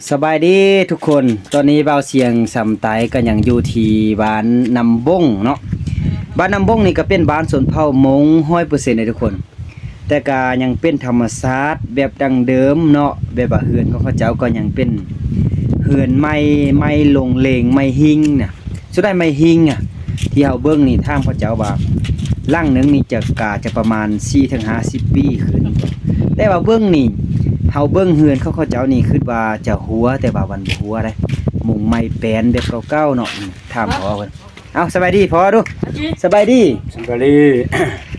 ສະບາຍດີທຸກຄົນ, ຕອນນີ້ບ່າວສຽງສຳໄຕກໍຍັງຢູ່ທີ່ບ້ານນ້ຳບົງເນາະ. ບ້ານນ້ຳບົງນີ້ກໍເປັນບ້ານຊົນເຜົ່າມົ້ງຮ້ອຍເປີເຊັນເດ້ທຸກຄົນ, ແຕ່ກໍຍັງເປັນທຳມະຊາດແບບດັ້ງເດີມເນາະ, ແບບວ່າເຮືອນຂອງເຂົາເຈົ້າກໍຍັງເປັນເຮືອນໄມ້ ໄມ້ໂລງເລງ ໄມ້ຫິ້ງນະ. ສ່ວນໃຫຍ່ໄມ້ຫິ້ງອະ ທີ່ເຮົາເບິ່ງນີ້ ຖາມເຂົາເຈົ້າວ່າ ຫຼັງໜຶ່ງນີ້ຈະກາຈະປະມານສີ່ເຖິງຫ້າສິບປີຂຶ້ນ. ແຕ່ວ່າເບິ່ງນີ້ ເຮົາເບິ່ງເຮືອນຂອງເຂົາເຈົ້ານີ້ ຄິດວ່າຈະຫົວ, ແຕ່ວ່າມັນບໍ່ຫົວເດ້, ມຸງໄມ້ແປ້ນແບບເກົ່າໆເນາະ. ຖາມພໍ່ເພິ່ນ. ເອົ້າ ສະບາຍດີພໍ່ດູ. ສະບາຍດີ. ສະບາຍດີ.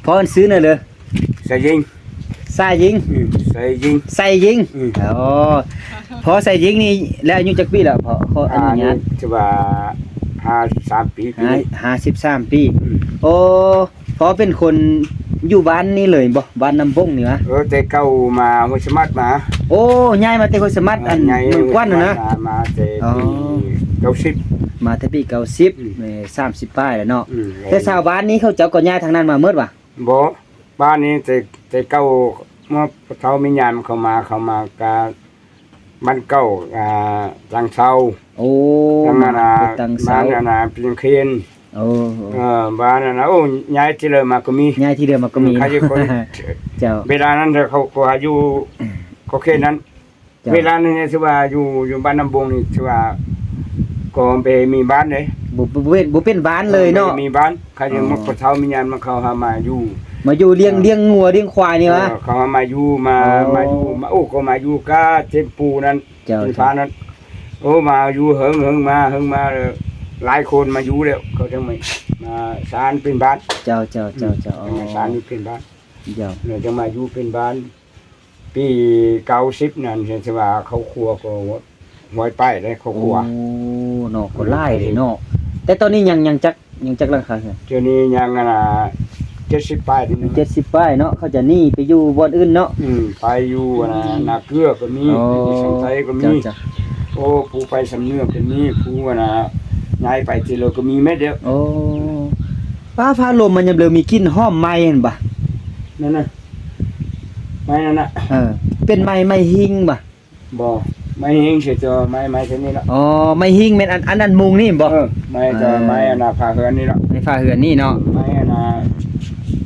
ພໍ່ເອີ້ນຊື່ແດ່ເດີ. ສາຍຍິງ. ສາຍຍິງ. ອືມ ສາຍຍິງ. ສາຍຍິງ. ອືມ ອໍ ພໍ່ສາຍຍິງນີ້ ແລ້ວອາຍຸຈັກປີແລ້ວພໍ່? ຂໍອະນຸຍາດ. ອາຍຸຖືວ່າຫ້າສິບສາມປີ ປີນີ້ ຫ້າສິບສາມປີ. ອືມ ໂອ້ ພໍ່ເປັນຄົນຢູ່ບ້ານນີ້ເລີຍບໍ່? ບ້ານນ້ຳບົງນີ້ຫວາ? ເອີ ແຕ່ເກົ່າມາຫ້ວຍສະໝັດມາ. ໂອ້ ຍ້າຍມາແຕ່ຫ້ວຍສະໝັດ. ເອີ ອັນ ເມືອງກວ້ານຫັ້ນນະ. ມາແຕ່ປີເກົ້າສິບ. ມາແຕ່ປີເກົ້າສິບ. ອືມ ເອີ ສາມສິບປາຍແລ້ວເນາະ. ອືມ ແຕ່ຊາວບ້ານນີ້ເຂົາເຈົ້າກໍຍ້າຍທາງນັ້ນມາໝົດຫວາ? ບໍ່ ບ້ານນີ້ແຕ່ແຕ່ເກົ່າ ເມື່ອເຖົ້າມີຍາມເຂົ້າມາ ເຂົ້າມາກະບ້ານເກົ່າ ອ່າ ຕັງເຊົາ. ໂອ້ ທາງນັ້ນນະ ຕັງເຊົາ ບ້ານອັນນະ ປີນເຄນ. ໂອ້ ເອີ ບ້ານນັ້ນນະ. ໂອ້ ຍ້າຍທີ່ເດີມມາກໍມີ. ຍ້າຍທີ່ເດີມມາກໍມີ. ອືມ ເຂົາຢູ່ຄົນ ເຈົ້າ ເວລານັ້ນເຂົາກໍຢູ່ ອືມ ກໍເຂດນັ້ນ. ເຈົ້າ ເວລານັ້ນຖືວ່າຢູ່ ຢູ່ບ້ານນ້ຳບົງນີ້ຖືວ່າກໍບໍ່ມີບ້ານເດ້. ບໍ່ ບໍ່ເປັນ ບໍ່ເປັນບ້ານເລີຍເນາະ. ເອີ ບໍ່ມີບ້ານ. ເຂົາຈະ ອໍ ໝົດ ພໍ່ເຖົ້າມີຍາມມາ ເຂົາຫາມາຢູ່ ມາຢູ່ລ້ຽງ ເອີ ລ້ຽງງົວລ້ຽງຄວາຍນີ້ຫວາ? ເອີ ເຂົາຫາມາຢູ່ ມາ ອໍ ມາຢູ່ ມາ ໂອ້ ກໍມາຢູ່ກະເຕັມປູນັ້ນ. ເຈົ້າ ເປັນຟ້ານັ້ນ. ໂອ້ ມາຢູ່ເຫິງ ເຫິງມາ ເຫິງມາ ຫຼາຍຄົນມາຢູ່ແລ້ວ ເຂົາຈັ່ງມາ ມາສ້າງເປັນບ້ານ. ເຈົ້າ ເຈົ້າ ເຈົ້າ ອືມ ເຈົ້າ. ອໍ ມາສ້າງເປັນບ້ານ. ເຈົ້າ ແລ້ວຈັ່ງມາຢູ່ເປັນບ້ານ. ປີເກົ້າສິບນັ້ນ ເຫັນຊິວ່າເຂົ້າຄົວກໍຮ້ອຍປາຍເດ້ ເຂົ້າຄົວ. ໂອ້ ເນາະ ກໍຫຼາຍເດ້ເນາະ. ແຕ່ຕອນນີ້ຍັງ ຍັງຈັກ ຍັງຈັກຫຼັງຄາເຮືອນ? ດຽວນີ້ຍັງ ອັນນະ ເຈັດສິບປາຍນີ້. ເຈັດສິບປາຍເນາະ. ເຂົາຈະໜີໄປຢູ່ບ່ອນອື່ນເນາະ. ອືມ ໄປຢູ່ ອັນນະ ນາເກືອກໍມີ. ອໍ ຢູ່ຊຳໄຕກໍມີ. ເຈົ້າ ເຈົ້າ. ໂອ້ ຜູ້ໄປຊຳເໜືອກໍມີ ຜູ້ ອັນນະ ຍ້າຍໄປທີ່ລາວກໍມີແມ່ນເດ້. ໂອ້ ຟ້າ ຟ້າລົມມັນຍາມເລີມີກິ່ນຫອມໄມ້ຫັ້ນບະ? ນັ້ນນະ ໄມ້ນັ້ນນະ. ເອີ ເປັນໄມ້ ໄມ້ຫິ້ງບະ? ບໍ່ ໄມ້ຫິ້ງຊິຕົວ ໄມ້ ໄມ້ຊະນິດລະ. ອໍ ໄມ້ຫິ້ງແມ່ນອັນ ອັນນັ້ນມຸງນີ້ບໍ? ເອີ ໄມ້ຕົວ ເອີ ໄມ້ອັນນະຝາເຮືອນນີ້ລະ. ໃນຝາເຮືອນນີ້ເນາະ. ໄມ້ອັນນະ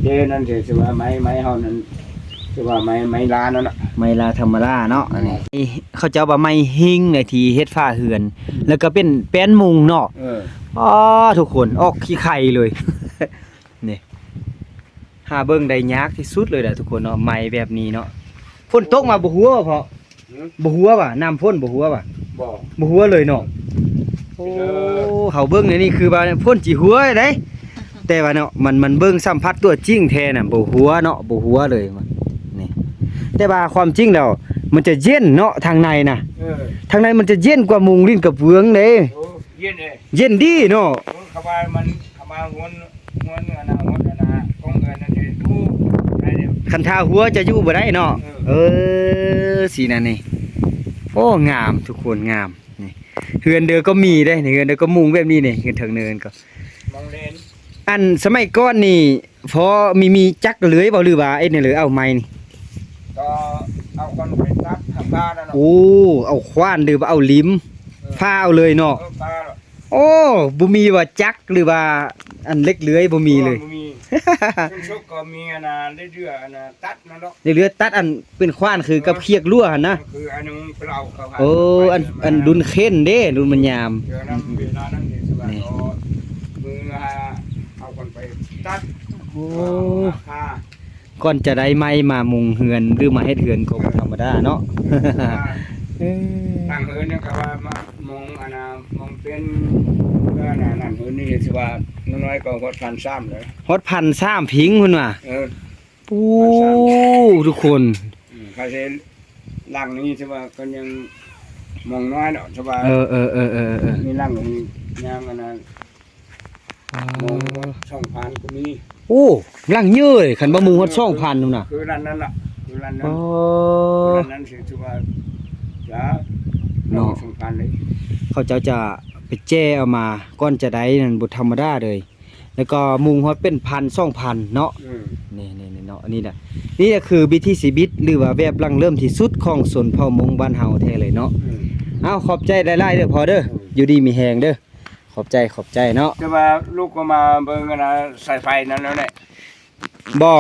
ເດນັ້ນຊິວ່າໄມ້ ໄມ້ເຮົານັ້ນ ຊິວ່າໄມ້ ໄມ້ລານັ້ນນະ. ໄມ້ລາທຳມະດາເນາະ. ອືມ ອັນນີ້ເຂົາເຈົ້າວ່າໄມ້ຫິ້ງໃນທີ່ເຮັດຝາເຮືອນ. ອືມ ແລ້ວກໍເປັນແປ້ນມຸງເນາະ. ເອີ ອໍ ທຸກຄົນ ອອກຂີ້ໄຂ່ເລີຍ. ນີ້ ຫາເບິ່ງໄດ້ຍາກທີ່ສຸດເລີຍນະທຸກຄົນເນາະ ໄມ້ແບບນີ້ເນາະ. ຝົນຕົກມາບໍ່ຫົວບໍ່ພໍ່? ຫື? ບໍ່ຫົວຫວາ? ນ້ຳຝົນບໍ່ຫົວຫວາ? ບໍ່ ບໍ່ຫົວເລີຍເນາະ. ໂອ້ ເຮົາເບິ່ງໃນນີ້ຄືວ່າຝົນຊິຫົວໄດ໋ ແຕ່ວ່າເນາະ ມັນ ມັນເບິ່ງສຳຜັດຕົວຈິງແທ້ນະ ບໍ່ຫົວເນາະ ບໍ່ຫົວເລີຍ. ນີ້ ແຕ່ວ່າຄວາມຈິງແລ້ວມັນຈະເຢັນເນາະ ທາງໃນນະ. ເອີ ທາງໃນມັນຈະເຢັນກວ່າມຸງດິນກະເບື້ອງເດ້. ໂອ້ ເຢັນເດ້ ເຢັນດີເນາະ. ເອີ ເຂົາວ່າມັນ ເຂົາວ່າຫົວ ຫົວເໜືອນະ ຫົວເໜືອນະ ຂອງເຮືອນນັ້ນເດ້. ໂອ້ ໄດ້ເດ້ ຄັນຖ້າຫົວຈະຢູ່ບໍ່ໄດ້ເນາະ. ເອີ ເອີ ສີນັ້ນນີ້. ໂອ້ ງາມທຸກຄົນ ງາມ. ນີ້ ເຮືອນເດີກໍມີເດ້ ເຮືອນເດີກໍມຸງແບບນີ້ນີ້ ເຮືອນເທິງເນີນກໍ ມອງເລນ. ອັນສະໄໝກ່ອນນີ້ ພໍມີ ມີຈັກເລີຍບໍ່ ຫຼືວ່າເຮັດແນວເລີຍ ເອົາໄມ້ນີ້? ກໍເອົາຄວານໄປຕັດຫາງຄານັ້ນເນາະ. ໂອ້ ເອົາຂວານ ຫຼືວ່າເອົາລິມ ເອີ ຟາເອົາເລີຍເນາະ. ເອີ ຟາເນາະ. ໂອ້ ບໍ່ມີວ່າຈັກ ຫຼືວ່າອັນເຫຼັກເລື່ອຍ ບໍ່ມີເລີຍ. ບໍ່ມີ. ເປັນສົກກໍມີອັນນະ ເລື່ອຍໆ ອັນນະ ຕັດ ເນາະ ເລືອດຕັດອັນເປັນຂວານຄືກັບຂຽກລົວຫັ້ນນະ. ຄືອັນໜຶ່ງເຂົາເອົາເຂົ້າຫາ. ໂອ້ ອັນ ອັນດຸນເຂັນເດ້ ດຸນມັນຍາມ. ເອີ ນັ້ນເວລານັ້ນນີ້ ຄືວ່າ ນີ້ ເອົາ ມືຫາ ເອົາກັນໄປຕັດ. ໂອ້ ເອົາຫາຄາ ກ່ອນຈະໄດ້ໄມ້ມາມຸງເຮືອນ ຫຼືມາເຮັດເຮືອນກໍບໍ່ທຳມະດາເນາະ. ເອີ ເອີ ຕັ້ງເຮືອນນີ້ກໍວ່າມາມຸງອັນນະ ມຸງເປັນເຮືອນອັນນັ້ນເຮືອນນີ້ ຄືວ່າ ນ້ອຍໆ ກໍຮອດພັນສາມເລີຍ. ຮອດພັນສາມພິງພຸ້ນວ່າ. ເອີ ໂອ້ ພັນສາມ ທຸກຄົນ. ອືມ ຂ້າເຫັນຫຼັງນີ້ ຖືວ່າກໍຍັງມອງນ້ອຍເນາະ ຖືວ່າ. ເອີ ເອີ ມີຫຼັງນີ້ຍັງອັນນັ້ນ ອ່າ ມອງຮອດສອງພັນກໍມີ. ໂອ້ ຫຼັງເຍີະເລີຍ ຄັນວ່າມຸງຮອດສອງພັນພຸ້ນນະ. ຄືຫຼັງນັ້ນລະ ຄືຫຼັງນັ້ນ. ອໍ ຄືຫຼັງນັ້ນ ຖືວ່າຈະເນາະ ສອງພັນເລີຍ. ເຂົາເຈົ້າຈະໄປແຈເອົາມາ ກ່ອນຈະໄດ້ນັ້ນບໍ່ທຳມະດາເລີຍ. ແລ້ວກໍມຸງຮອດເປັນພັນສອງພັນເນາະ. ອືມ ນີ້ໆໆເນາະ ອັນນີ້ນະ ນີ້ລະຄືວິຖີຊີວິດ ຫຼືວ່າແບບດັ້ງເດີມທີ່ສຸດຂອງຊົນເຜົ່າມົ້ງບ້ານເຮົາແທ້ເລີຍເນາະ. ອືມ ເອົາ ຂອບໃຈຫຼາຍໆເດີພໍ່ເດີ ຢູ່ດີມີແຮງເດີ ຂອບໃຈ ຂອບໃຈເນາະ. ແຕ່ວ່າລູກກໍມາເບິ່ງອັນນະ ສາຍໄຟນັ້ນແລ້ວແຫຼະ. ບໍ່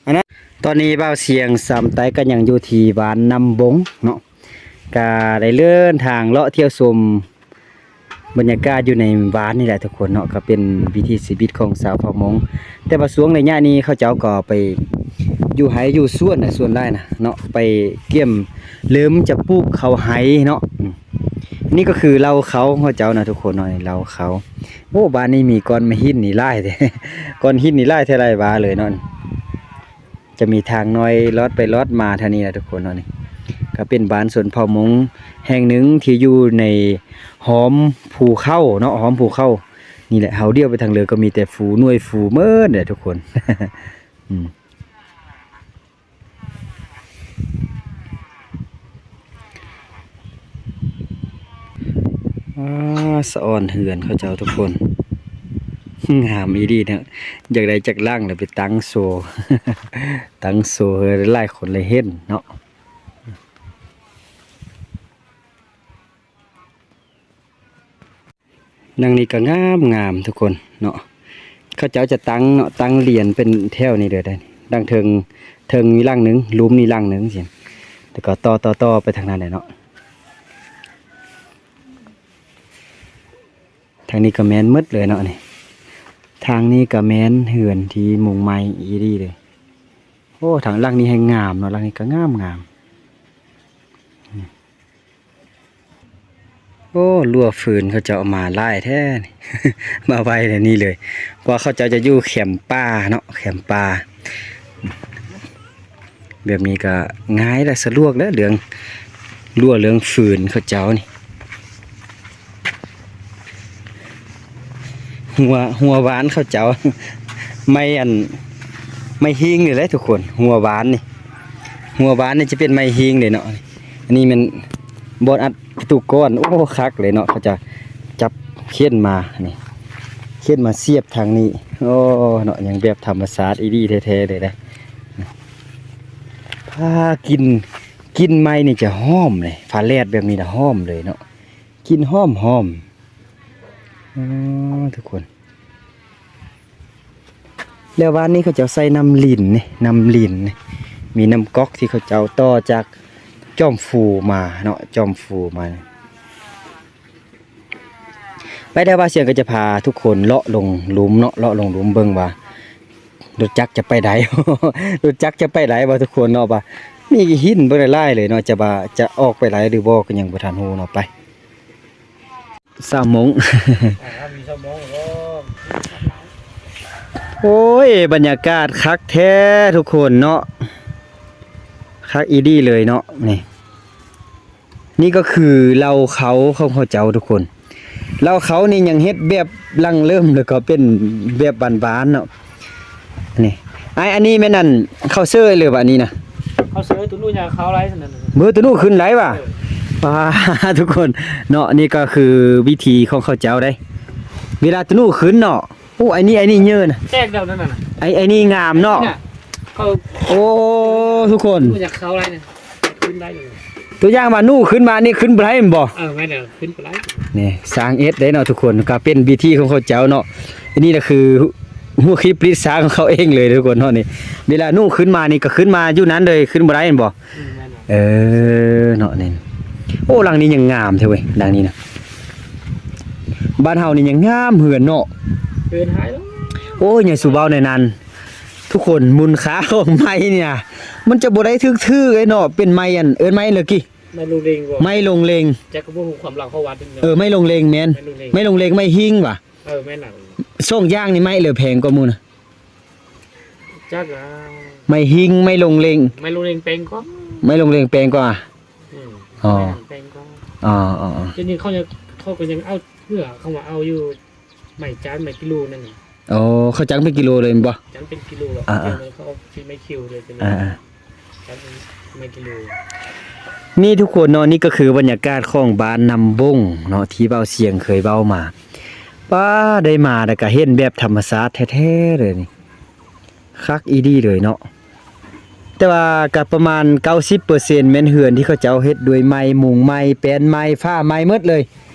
ອັນນັ້ນ ຕອນນີ້ບ່າວຊຽງສາມໄຕ້ກໍຍັງຢູ່ທີ່ບ້ານນ້ຳບົງເນາະ ກໍໄດ້ເດີນທາງເລາະທ່ຽວຊົມບັນຍາກາດຢູ່ໃນບ້ານນີ້ແຫຼະທຸກຄົນເນາະ ກໍເປັນວິຖີຊີວິດຂອງຊາວເຜົ່າມົ້ງ. ແຕ່ວ່າຊ່ວງໄລຍະນີ້ເຂົາເຈົ້າກໍໄປຢູ່ໄຮ່ຢູ່ສວນນະ ສ່ວນຫຼາຍນະເນາະ ໄປກຽມເລີ່ມຈະປູກເຂົ້າໄຮ່ເນາະ. ອືມ ນີ້ກໍຄືເລົ້າເຂົ້າຂອງເຂົາເຈົ້ານະທຸກຄົນເນາະ ເລົ້າເຂົ້າ. ໂອ້ ບ້ານນີ້ມີກ້ອນມະຫີນນີ້ຫຼາຍແທ້ ກ້ອນຫີນນີ້ຫຼາຍແທ້ຫຼາຍວ່າເລີຍເນາະ. ຈະມີທາງນ້ອຍລອດໄປລອດມາທາງນີ້ນະທຸກຄົນເນາະ. ນີ້ກໍເປັນບ້ານຊົນເຜົ່າມົ້ງແຫ່ງໜຶ່ງທີ່ຢູ່ໃນຫ້ອມພູເຂົາເນາະ ຫ້ອມພູເຂົານີ້ແຫຼະ. ເຮົາດຽວໄປທາງເລີກໍມີແຕ່ພູ ໜ່ວຍພູໝົດແຫຼະທຸກຄົນ. ອືມ. ອາ ສະອອນເຮືອນເຂົາເຈົ້າທຸກຄົນ ງາມອີ່ຫຼີເນາະ. ຢາກໄດ້ຈັກຫຼັງແລ້ວໄປຕັ້ງໂຊ ຕັ້ງໂຊໃຫ້ຫຼາຍຄົນໄດ້ເຫັນເນາະ. ຫຼັງນີ້ກໍງາມໆ ທຸກຄົນເນາະ. ເຂົາເຈົ້າຈະຕັ້ງເນາະ ຕັ້ງລຽນເປັນແຖວນີ້ເດີ ດັ່ງເທິງ ເທິງນີ້ຫຼັງໜຶ່ງ ລຸ່ມນີ້ຫຼັງໜຶ່ງຊີ້ ແລ້ວກໍຕໍ່ໆໆ ໄປທາງນັ້ນແຫຼະເນາະ. ທາງນີ້ກໍແມ່ນໝົດເລີຍເນາະນີ້ ທາງນີ້ກໍແມ່ນເຮືອນທີ່ມຸງໄມ້ອີ່ຫຼີເລີຍ. ໂອ້ ທາງຫຼັງນີ້ແຮ່ງງາມເນາະ ຫຼັງນີ້ກໍງາມໆ. ໂອ້ ລົວຟືນເຂົາເຈົ້າເອົາມາຫຼາຍແທ້ນີ້ ມາໄວ້ໃນນີ້ເລີຍ ເພາະວ່າເຂົາເຈົ້າຈະຢູ່ແຄມປ່າເນາະ ແຄມປ່າ. ແບບນີ້ກໍງ່າຍແລະ ສະດວກແລະ ເລື່ອງລົວເລື່ອງຟືນເຂົາເຈົ້ານີ້. ຮົ້ວ ຮົ້ວບ້ານເຂົາເຈົ້າ ໄມ້ອັນ ໄມ້ຮີງນີ້ແຫຼະທຸກຄົນ ຮົ້ວບ້ານນີ້ ຮົ້ວບ້ານນີ້ຈະເປັນໄມ້ຮີງເດ້ເນາະ. ອັນນີ້ແມ່ນບ່ອນອັດປະຕູກ້ອນ. ໂອ້ ຄັກເລີຍເນາະ ເຂົາຈະຈັບເຂັນມານີ້ ເຂັນມາສຽບທາງນີ້. ໂອ້ ເນາະ ຍັງແບບທຳມະຊາດອີ່ຫຼີແທ້ໆເລີຍເດ້. ພາ ກິ່ນ ກິ່ນໄມ້ນີ້ຈະຫອມເດ້ ຟ້າແລດແບບນີ້ນະ ຫອມເລີຍເນາະ ກິ່ນຫອມໆ. ອໍ ທຸກຄົນ ແລ້ວບ້ານນີ້ເຂົາເຈົ້າໃຊ້ນ້ຳລິນນີ້ ນ້ຳລິນນີ້ ມີນ້ຳກັອກທີ່ເຂົາເຈົ້າຕໍ່ຈາກຈອມພູມາເນາະ ຈອມພູມາ. ໄປແລ້ວ ບ່າວຊຽງກໍຈະພາທຸກຄົນເລາະລົງລຸ່ມເນາະ ເລາະລົງລຸ່ມເບິ່ງວ່າລົດຈັກຈະໄປໄດ້ ລົດຈັກຈະໄປໄດ້ບໍ່ທຸກຄົນເນາະ ວ່າມີຫີນເບິ່ງຫຼາຍໆເລີຍເນາະ. ຈະວ່າຈະອອກໄປໄດ້ຫຼືບໍ່ກໍຍັງບໍ່ທັນຮູ້ເນາະ. ໄປ ຊາວມົ້ງ ອ່າ ມີຊາວມົ້ງບໍ່? ໂອ້ຍ ບັນຍາກາດຄັກແທ້ທຸກຄົນເນາະ ຄັກອີ່ຫຼີເລີຍເນາະ. ນີ້ ນີ້ກໍຄືເລົ້າເຂົ້າຂອງເຂົາເຈົ້າທຸກຄົນ ເລົ້າເຂົ້ານີ້ຍັງເຮັດແບບຫຼັງເລີ່ມ ແລ້ວກໍເປັນແບບບ້ານໆເນາະ. ນີ້ ອ້າຍ ອັນນີ້ແມ່ນອັນເຂົ້າເຊີຍເລີຍວະ ອັນນີ້ນະ? ເຂົ້າເຊີຍ ໂຕໜູຍ່າງເຂົ້າໄດ້ຊັ້ນນະ ເບີໂຕໜູຂຶ້ນໄດ້ວະ. ເອີ ປາດ ທຸກຄົນເນາະ ນີ້ກໍຄືວິທີຂອງເຂົາເຈົ້າໄດ໋ ເວລາໂຕໜູຂຶ້ນເນາະ. ໂອ້ ໄອ້ນີ້ ໄອ້ນີ້ເຍີນະ ແຕກແລ້ວນັ້ນນະ ໄອ້ ໄອ້ນີ້ງາມເນາະ. ນີ້ນະ ເຂົາ ໂອ້ ທຸກຄົນ ໂຕໜູຢາກເຂົ້າໄດ້ນະ ຂຶ້ນໄດ້ເລີຍ. ຕົວຢ່າງວ່າໜູຂຶ້ນມານີ້ຂຶ້ນບໍ່ໄດ້ແມ່ນບໍ່? ເອີ ແມ່ນແລ້ວ ຂຶ້ນບໍ່ໄດ້. ນີ້ຊ່າງເຮັດເດ້ເນາະທຸກຄົນ ກໍເປັນວິທີຂອງເຂົາເຈົ້າເນາະ. ອັນນີ້ລະຄືຫົວຄິດປະດິດສ້າງຂອງເຂົາເອງເລີຍທຸກຄົນເນາະ. ນີ້ເວລາໜູຂຶ້ນມານີ້ກໍຂຶ້ນມາຢູ່ນັ້ນເລີຍ ຂຶ້ນບໍ່ໄດ້ແມ່ນບໍ່? ອືມ ແມ່ນແລ້ວ ເອີ ເນາະ. ນີ້ ໂອ້ ຫຼັງນີ້ຍັງງາມແທ້ເວີຍ ຫຼັງນີ້ນະ. ບ້ານເຮົານີ້ຍັງງາມເຮືອນເນາະ ເຮືອນຫາຍແລ້ວ. ໂອ້ຍ ໃຫຍ່ສູ່ເວົ້າໃນນັ້ນ ທຸກຄົນ ມູນຄ່າຂອງໄມ້ນີ້ນະ ມັນຈະບໍ່ໄດ້ຖືກໆເດ້ເນາະ. ເປັນໄມ້ອັນ ເອີ້ນໄມ້ເລີກີ ໄມ້ລົງເລັງບໍ່? ໄມ້ລົງເລັງ ຈັກກໍບໍ່ຮູ້ຄວາມຫຼັງເຂົາວ່າເປັນຫຍັງ. ເອີ ໄມ້ລົງເລັງແມ່ນ ໄມ້ລົງເລັງ ໄມ້ຫິງຫວາ? ເອີ ແມ່ນລະ. ສອງຢ່າງນີ້ໄມ້ເລີແພງກວ່າໝູ່ນະ? ຈັກລະ ໄມ້ຫິງ ໄມ້ລົງເລັງ. ໄມ້ລົງເລັງແພງກວ່າ ໄມ້ລົງເລັງແພງກວ່າ. ອືມ ອໍ ແມ່ນແພງກວ່າ. ອໍ ດຽວນີ້ເຂົາຍັງ ເຂົາກໍຍັງເອົາ ເຂົາວ່າເອົາຢູ່ ໄມ້ຈັນ ໄມ້ກິໂລນັ້ນນະ. ອໍ ເຂົາຈັນເປັນກິໂລເລີຍແມ່ນບໍ່? ຈັນເປັນກິໂລແລ້ວ ອ່າໆ ເຂົາເອົາຊື້ໄມ້ຄິວເລີຍ. ອ່າໆ ຈັນເປັນໄມ້ກິໂລ. ນີ້ທຸກຄົນເນາະ ນີ້ກໍຄືບັນຍາກາດຂອງບ້ານນ້ຳບົງເນາະ ທີ່ບ່າວຊຽງເຄີຍເວົ້າມາ. ປ້າ ໄດ້ມາແລ້ວກໍເຫັນແບບທຳມະຊາດແທ້ໆເລີຍນີ້ ຄັກອີ່ຫຼີເລີຍເນາະ. ຕ່ວ່າກໍປະມານເກົ້າສິບເປີເຊັນແມ່ນເຮືອນທີ່ເຂົາເຈົ້າເຮັດດ້ວຍໄມ້ ມຸງໄມ້ ແປ້ນໄມ້ ຝາໄມ້ໝົດເລີຍ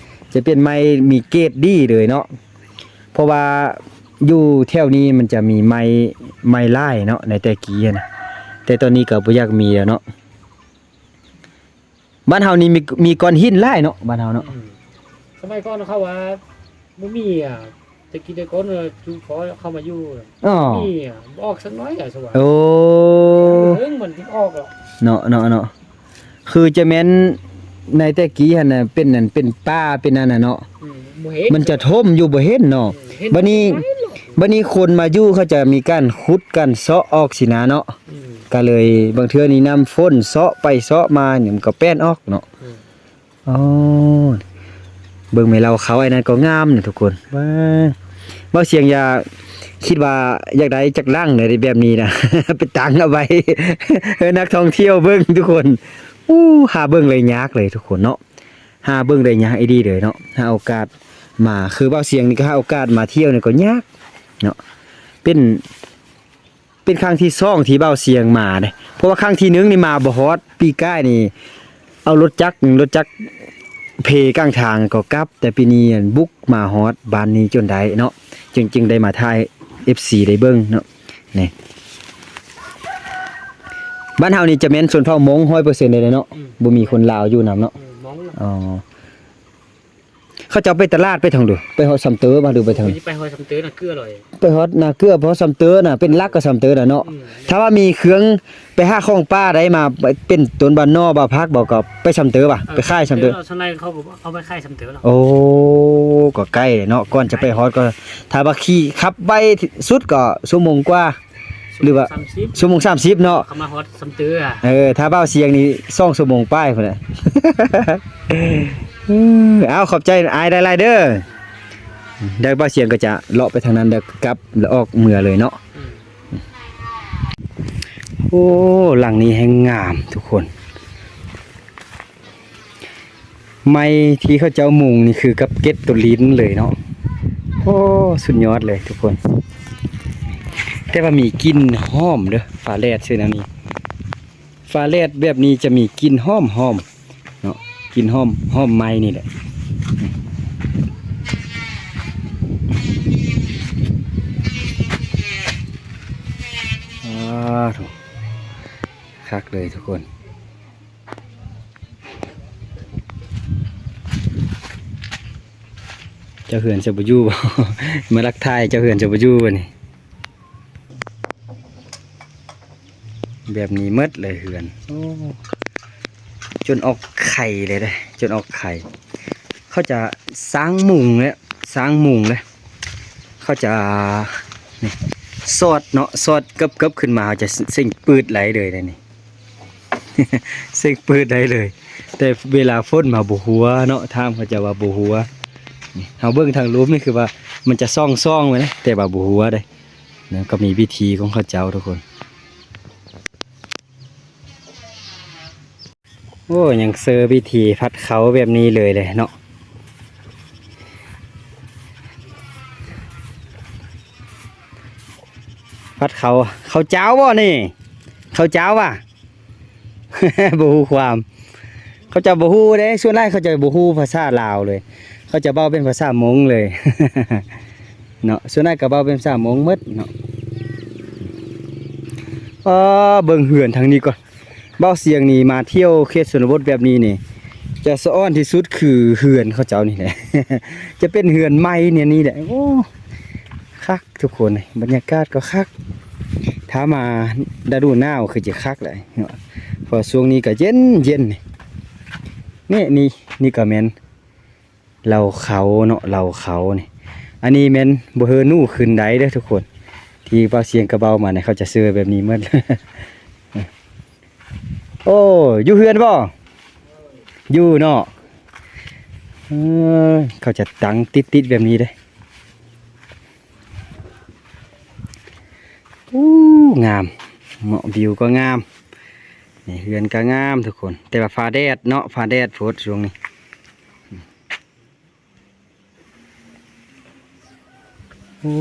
ຈະເປັນໄມ້ມີເກຣດດີເລີຍເນາະ. ເພາະວ່າຢູ່ແຖວນີ້ມັນຈະມີໄມ້ ໄມ້ຫຼາຍເນາະ ໃນແຕ່ກີ້ຫັ້ນ ແຕ່ຕອນນີ້ກໍບໍ່ຢາກມີແລ້ວເນາະ. ບ້ານເຮົານີ້ມີ ມີກ້ອນຫີນຫຼາຍເນາະ ບ້ານເຮົາເນາະ. ອືມ ສະໄໝກ່ອນເຂົາວ່າບໍ່ມີອະ ແຕ່ກີ້ແຕ່ກ່ອນ ເອີ ຈຸພໍເຂົ້າມາຢູ່ ອໍ ມີອະ ບໍ່ອອກສັກໜ້ອຍອະ ສະຫວັນ. ໂອ້ ເຖິງມັນຊິອອກແລ້ວ ເນາະ ເນາະ ເນາະ. ຄືຈະແມ່ນໃນແຕ່ກີ້ຫັ້ນນະ ເປັນອັນ ເປັນປ່າ ເປັນອັນນັ້ນເນາະ. ອືມ ບໍ່ເຫັນ ມັນຈະຖົມຢູ່ ບໍ່ເຫັນເນາະ. ອືມ ເຫັນ ບາດນີ້ ບໍ່ເຫັນເນາະ ບາດນີ້ຄົນມາຢູ່ ເຂົາຈະມີການຂຸດ ການເຊາະອອກຊີ້ນະເນາະ. ອືມ ກໍເລີຍບາງເທື່ອນີ້ນ້ຳຝົນເຊາະໄປເຊາະມານີ້ ມັນກໍແປ້ນອອກເນາະ. ອືມ ອໍ ເບິ່ງແມ່ເລົາເຂົາ ໄອ້ນັ້ນກໍງາມນະທຸກຄົນ. ວ້າ ເວົ້າສຽງຢາກ ຄິດວ່າຢາກໄດ້ຈັກຫຼັງໃດແບບນີ້ນະ ໄປຕັ້ງເອົາໄວ້ ເອີ ນັກທ່ອງທ່ຽວເບິ່ງທຸກຄົນ. ໂອ້ ຫາເບິ່ງເລີຍຍາກເລີຍທຸກຄົນເນາະ ຫາເບິ່ງໄດ້ຍາກອີ່ຫຼີເລີຍເນາະ. ຫາໂອກາດມາ ຄືເວົ້າສຽງນີ້ກໍຫາໂອກາດມາທ່ຽວນີ້ກໍຍາກເນາະ. ເປັນ ເປັນຄັ້ງທີສອງທີ່ບ່າວຊຽງມາເດ້ ເພາະວ່າຄັ້ງທີໜຶ່ງນີ້ມາບໍ່ຮອດ. ປີກາຍນີ້ເອົາລົດຈັກ ລົດຈັກເພກາງທາງກໍກັບ, ແຕ່ປີນີ້ຫັ້ນບຸກມາຮອດບ້ານນີ້ຈົນໄດ້ເນາະ, ຈຶ່ງ ຈຶ່ງໄດ້ມາຖ່າຍໃຫ້ເອັຟຊີໄດ້ເບິ່ງເນາະ. ນີ້ ບ້ານເຮົານີ້ຈະແມ່ນຊົນເຜົ່າມົ້ງຮ້ອຍເປີເຊັນເລີຍເນາະ. ອືມ ບໍ່ມີຄົນລາວຢູ່ນຳເນາະ. ອືມ ມົ້ງເນາະ. ອໍ ເຂົາເຈົ້າໄປຕະຫຼາດໄປທາງໃດ? ໄປຮອດຊຳເຕີບໍ່ ຫຼືໄປທາງ ໄປ ໄປຮອດຊຳເຕີນາເກືອເລີຍ. ໄປຮອດນາເກືອ ເພາະຊຳເຕີນະເປັນຫຼັກກັບຊຳເຕີນະເນາະ. ອືມ ຖ້າວ່າມີເຄື່ອງໄປຫາຂອງປ່າໄດ້ມາ ເປັນຕົ້ນບານໜໍ່ ບາຜັກບໍ່ ກໍໄປຊຳເຕີບໍ່ ເອີ ໄປຂາຍຊຳເຕີ. ສ່ວນຫຼາຍເຂົາກໍເອົາໄປຂາຍຊຳເຕີແລ້ວ. ໂອ້ ກໍໃກ້ເນາະ ກ່ອນຈະໄປຮອດກໍ ຖ້າວ່າຂີ່ຂັບໄວສຸດກໍຊົ່ວໂມງກວ່າ ຫຼືວ່າ ສາມສິບ ຊົ່ວໂມງສາມສິບເນາະ. ເຂົາມາຮອດຊຳເຕີອະ. ເອີ ຖ້າບ່າວຊຽງນີ້ສອງຊົ່ວໂມງປາຍພຸ້ນແຫຼະ. ເອີ ເອົາ ຂອບໃຈອ້າຍຫຼາຍໆເດີ. ດຽວບ່າວຊຽງກໍຈະເລາະໄປທາງນັ້ນ ແລ້ວກັບ ແລ້ວອອກເມືອເລີຍເນາະ. ອືມ ໂອ້ ຫຼັງນີ້ແຮ່ງງາມທຸກຄົນ. ໄມ້ທີ່ເຂົາເຈົ້າມຸງນີ້ຄືກັບເກັດໂຕລິນເລີຍເນາະ. ໂອ້ ສຸດຍອດເລີຍທຸກຄົນ. ແຕ່ວ່າມີກິ່ນຫອມເດີ ຟ້າແລດຊື່ແນວນີ້. ຟ້າແລດແບບນີ້ຈະມີກິ່ນຫອມໆເນາະ, ກິ່ນຫອມ ຫອມໄມ້ນີ້ແຫຼະ. ອາ ໂທ້ ຄັກເລີຍທຸກຄົນ. ເຈົ້າເຮືອນຈະບໍ່ຢູ່ບໍ່? ມາລັກຖ່າຍເຈົ້າເຮືອນຈະບໍ່ຢູ່ບໍ່ນີ້? ແບບນີ້ໝົດເລີຍເຮືອນ. ໂອ້ ຈົນອອກໄຂ່ເລີຍເດ້ ຈົນອອກໄຂ່. ເຂົາຈະສ້າງມຸງແລ້ວ ສ້າງມຸງແລ້ວ ເຂົາຈະ ນີ້ ສອດເນາະ ສອດເກີບໆຂຶ້ນມາ ເຮົາຈະເສັງປືດໄດ້ເລີຍເດ້ນີ້. ເສັງປືດໄດ້ເລີຍ ແຕ່ເວລາຝົນມາບໍ່ຮົ່ວເນາະ ຖາມເຂົາເຈົ້າວ່າບໍ່ຮົ່ວ. ນີ້ ເຮົາເບິ່ງທາງລຸ່ມນີ້ຄືວ່າມັນຈະສ່ອງໆໄວ້ນະ ແຕ່ວ່າບໍ່ຮົ່ວເດ້. ແລ້ວກໍມີວິທີຂອງເຂົາເຈົ້າທຸກຄົນ. ໂອ້ ຍັງເຊີວິທີຜັດເຂົ້າແບບນີ້ເລີຍແຫຼະເນາະ. ຜັດເຂົ້າ ເຂົ້າຈ້າວບໍ່ນີ້? ເຂົ້າຈ້າວຫວາ? ບໍ່ຮູ້ຄວາມ ເຂົາເຈົ້າບໍ່ຮູ້ເດ້. ສ່ວນຫຼາຍເຂົາເຈົ້າບໍ່ຮູ້ພາສາລາວເລີຍ ເຂົາຈະເວົ້າເປັນພາສາມົ້ງເລີຍເນາະ. ສ່ວນຫຼາຍກໍເວົ້າເປັນພາສາມົ້ງໝົດເນາະ. ອໍ ເບິ່ງເຮືອນທາງນີ້ກ່ອນ. ບ່າວຊຽງນີ້ມາທ່ຽວເຂດຊົນນະບົດແບບນີ້ນີ້ ຈະສະອອນທີ່ສຸດຄືເຮືອນເຂົາເຈົ້ານີ້ແຫຼະ ຈະເປັນເຮືອນໄມ້ແນວນີ້ແຫຼະ. ໂອ້ ຄັກທຸກຄົນ ບັນຍາກາດກໍຄັກ. ຖ້າມາລະດູໜາວຄືຈະຄັກແຫຼະເນາະ ເພາະຊ່ວງນີ້ກໍເຢັນໆ. ນີ້ ນີ້ ນີ້ກໍແມ່ນ ເລົາເຂົາເນາະ ເລົາເຂົານີ້. ອັນນີ້ແມ່ນບໍ່ເຮີໜູຂຶ້ນໄດ້ເດີທຸກຄົນ ທີ່ບ່າວຊຽງກະເວົ້າມານີ້ ເຂົາຈະເຊື່ອແບບນີ້ໝົດ. ໂອ້ ຢູ່ເຮືອນບໍ່? ຢູ່ເນາະ. ເອີ ເຂົາຈະຕັ້ງຕິດໆແບບນີ້ເດ້. ໂອ້ ງາມເນາະ ວິວກໍງາມ ນີ້ເຮືອນກໍງາມທຸກຄົນ ແຕ່ວ່າຟ້າແດດເນາະ ຟ້າແດດໂພດຊ່ວງນີ້. ໂອ້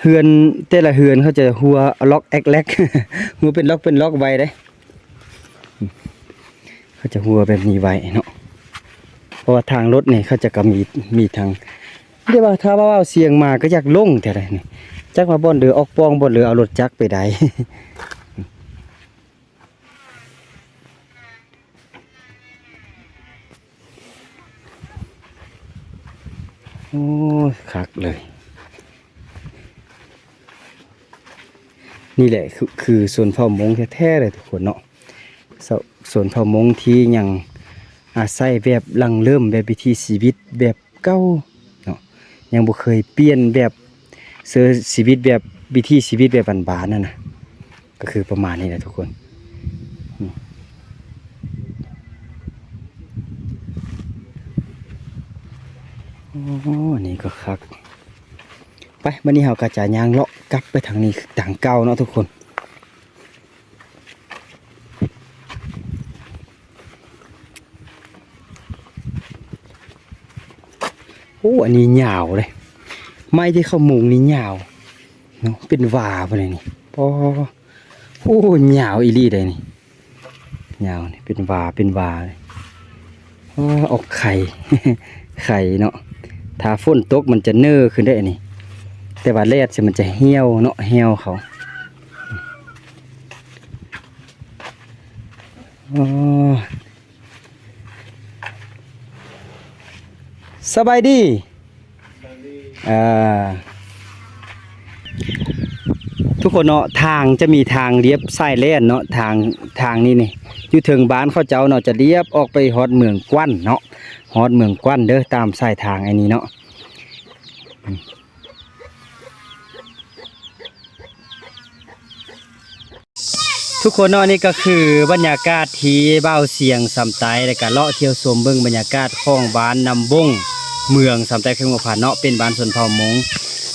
ເຮືອນແຕ່ລະເຮືອນເຂົາຈະຮົ້ວລັອກແອກແລັກ ຮົ້ວເປັນລັອກເປັນລັອກໄວ້ເດ້ ເຂົາຈະຮົ້ວແບບນີ້ໄວ້ເນາະ ເພາະວ່າທາງລົດນີ້ເຂົາຈະກໍມີ ມີທາງ ແຕ່ວ່າຖ້າວ່າເວົ້າສຽງມາກໍຢາກລົງແທ້ໃດນີ້ ຈັກວ່າບ່ອນເດີອອກປ່ອງ ບ່ອນເດີເອົາລົດຈັກໄປໄດ້. ໂອ້ຍ ຄັກເລີຍ ນີ້ແຫຼະ ຄື ຄືຊົນເຜົ່າມົ້ງແທ້ໆເລີຍທຸກຄົນເນາະ ຊ- ຊົນເຜົ່າມົ້ງທີ່ຍັງອາໄສແບບດັ້ງເດີມ ແບບວິຖີຊີວິດແບບເກົ່າເນາະ ຍັງບໍ່ເຄີຍປ່ຽນແບບ ໃຊ້ຊີວິດແບບ ວິຖີຊີວິດແບບບ້ານໆນັ້ນນະ ກໍຄືປະມານນີ້ແຫຼະທຸກຄົນ ອືມ ໂອ້ ອັນນີ້ກໍຄັກ ໄປ ບັດນີ້ເຮົາກໍຈະຍ່າງເລາະກັບໄປທາງນີ້ ທາງເກົ່າເນາະທຸກຄົນ. ໂອ້ ອັນນີ້ຍາວເດ້ ໄມ້ທີ່ເຂົາມຸງນີ້ຍາວເນາະ ເປັນຫວ້າພຸ້ນນີ້ ປໍ ໂອ້ ຍາວອີ່ຫຼີເດ້ນີ້ ຍາວນີ້ ເປັນຫວ້າ ເປັນຫວ້າ ອໍ ອອກໄຂ່ ໄຂ່ເນາະ ຖ້າຝົນຕົກມັນຈະເໜີຂຶ້ນເດ້ອັນນີ້ ແຕ່ວ່າແດດຊິມັນຈະຫ່ຽວເນາະ ຫ່ຽວເຂົາ ອໍ ສະບາຍດີ ອ່າ ທຸກຄົນເນາະ ທາງຈະມີທາງລຽບສາຍແລ່ນເນາະ ທາງ ທາງນີ້ນີ້ ຢູ່ເທິງບ້ານເຂົາເຈົ້າເນາະ ຈະລຽບອອກໄປຮອດເມືອງກວັນເນາະ ຮອດເມືອງກວັນເດີ ຕາມສາຍທາງອັນນີ້ເນາະ. ທຸກຄົນເນາະ ນີ້ກໍຄືບັນຍາກາດທີ່ບ່າວສຽງສຳໄຕ ແລ້ວກໍເລາະທ່ຽວຊົມເບິ່ງບັນຍາກາດຂອງບ້ານນ້ຳບົ້ງ ເມືອງສຳໄຕ ແຂວງຫົວພັນເນາະ ເປັນບ້ານຊົນເຜົ່າມົ້ງ.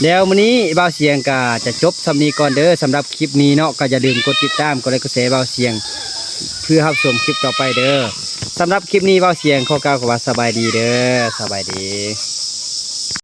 ແລ້ວມື້ນີ້ບ່າວສຽງກໍຈະຈົບສ່ຳນີ້ກ່ອນເດີ ສຳລັບຄລິບນີ້ເນາະ ກໍຢ່າລືມກົດຕິດຕາມ ກົດໄລ ກົດແຊ ບ່າວສຽງ ເພື່ອຮັບຊົມຄລິບຕໍ່ໄປເດີ. ສຳລັບຄລິບນີ້ບ່າວສຽງຂໍກ່າວຄຳວ່າສະບາຍດີເດີ ສະບາຍດີ.